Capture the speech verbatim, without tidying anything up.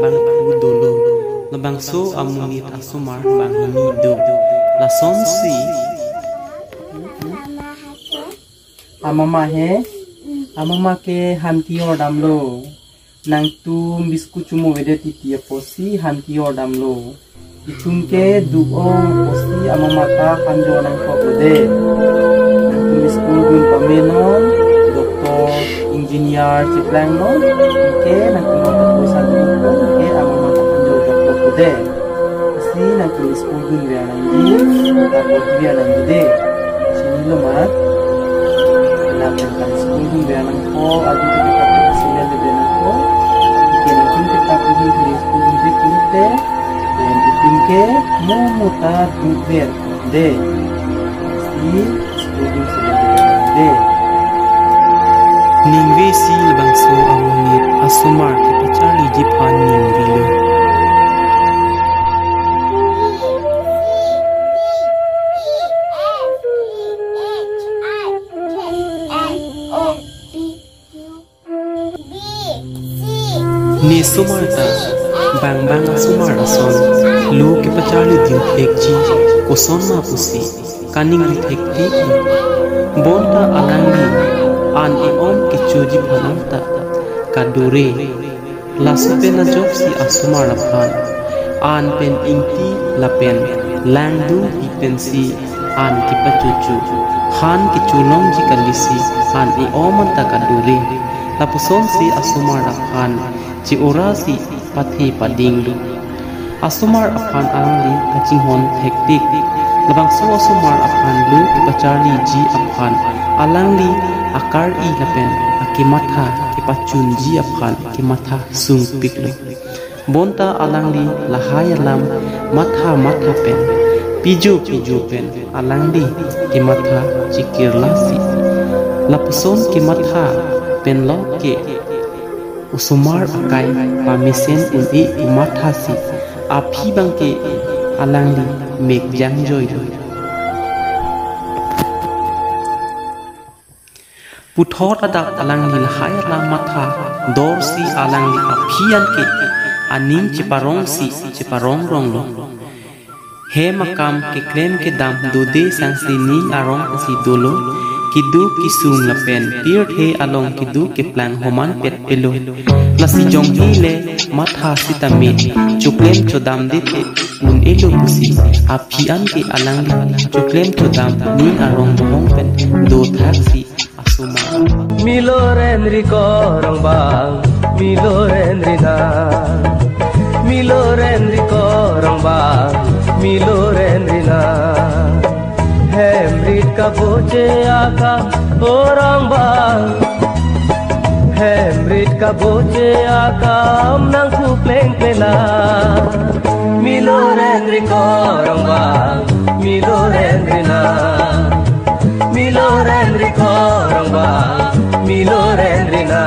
Bang thu dolo. Labangso amonit asomar banghini do. Lasonsi. Amama he. Amama ke han ki-or damlo. Nangtum biscuit chomo avedet titi apotsi han ki-or damlo. Itum ke duk-ong apotsi amama ta han jo nangkoklo de. Nangtum school dun pamenon, doctor, engineer cheplangnon, anke nangtum ta poisa dun-ong, anke amama ta han jo nangkoklo de. Lasi nangtum school dunver nangji, ta porhiver nangji de. Chinilo ma? Lapen kan school dunver nangkok, adu ke kita pun sila lebe nangkok. Anke nangtum kita pun di school dunver pulote, pen itum ke mo mo ta dunver de. Lasi school dun sila lebe de. Ningve si labangso amonit asomar kepacharliji aphan ningrilo. Ne somar ta, bang bang asomar ason, lo kepacharli dingthekji, koson ma pusi, kaningri thekthek. Bonta alangli, an e-om kechoji aphan ta, kadure. Laso pen ajoksi asomar aphan, an pen ingti lapen langdun pi pensi an kepachocho. Han kecholongji kalisi, an e-om anta kadure. Lapusonsi asomar aphan che-orasi pathe padinglo. Asomar aphan alangli kachinghon thektik. Labangso asomar aphan lo kepacharliji aphan alangli akar-i lapen akematha kepachunji aphan kematha sungpiklo. Bonta alangli lahai alam matha matha pen, pijo pijo pen alangli kematha chikirlasi. Lapuson kematha pen lo ke osomar akai pamesen un-e pu mathasi aphi abangke alangli mek jangjoilo. Puthot adak alangli lahai alam matha dorsi alangli aphi anke aning cheparongsi cheparongronglo. Hem akam keklem kedam dode sangsi ning arong si dolo, keduk kesung lapen pirthe along keduk keplang homanpet pelo. Lasi jonghi le matha sitame choklem chodamde te un-elo pusi aphi anke alangli choklem chodam ning arong bohong pen dothaksi asomar. Miloren ri korong bang, miloren ri na. Miloren ri korong bang, miloren ri na. Hem rit kaboche aka orang bang. Hem rit kaboche akam nangkhupleng pela. Miloren ri korong bang, miloren ri na. Miloren ri korong bang, miloren ri na.